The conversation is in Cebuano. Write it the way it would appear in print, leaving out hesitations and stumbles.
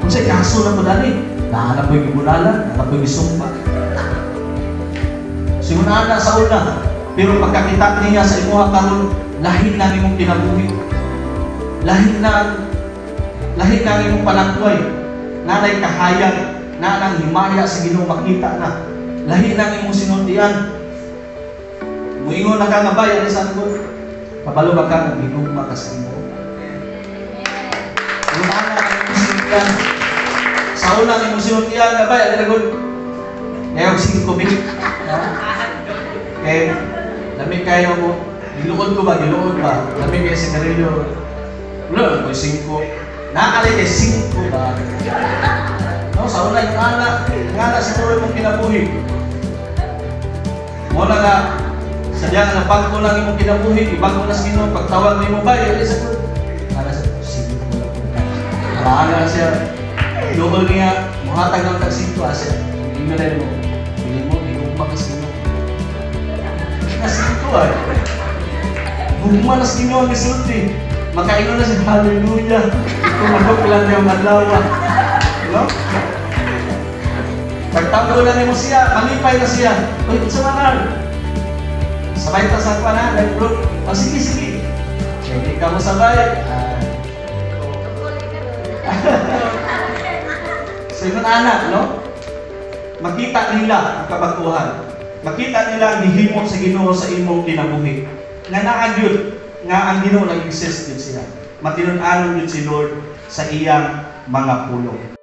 Unsay kaso na po dani? Naa na po'y gibunalan, naa na po'y gisumpa. Simuna na sa una, pero pagkakita niya sa imuha karon, lahi na ang imong kinabuhi. Lahi na ang imong panagway. Nanay kahayag, nanang himaya sa Ginoo, makita na. Lahi na ang imong sinultian. Muingon na ka nga bay, ano sa ko? Kabalo ba ka nga gihugma ka sa Ginoo? Una na ang imong sinultian. Sa una ang imong sinultian nga bay, ano gud? Ngayon, 5 mil. Kay, lami kayo mo, giluod ko ba, giluod ba? Lami kayo sa karilyo. Wala, may 5. Naalay kay 5 ba? No, sa una yung anak, yung anak siguro imong kinabuhi. Mo na nga, sadya nga nabag-o lang imong kinabuhi, ibago na sa Ginoo, pagtawag nimo ba, yun sa ana sa 5 lang. Para na siya, luol niya, muhatag ng tag 5 asa. Hindi na mo, hindi mo, gihugma ka sa Ginoo. Na 5 ay. Gugma na sa Ginoo ang isulti. Makaingon na siya, "Hallelujah. Kung magok lang niya madlaw." No? Pagtawag lang nimo siya, malipay na siya. "Uy, sa manal. Sabay ta sa kuan ha, life group." "Oh, sige, sige." Hindi ka mo sabay. Ah. So yun anak, no? Makita nila ang kabaguhan. Makita nila ang gihimo sa Ginoo sa imong kinabuhi. Nga naa gyud, nga ang Ginoo nag-exist gyud siya. Matinun-anon gyud si Lord sa iyang mga pulong.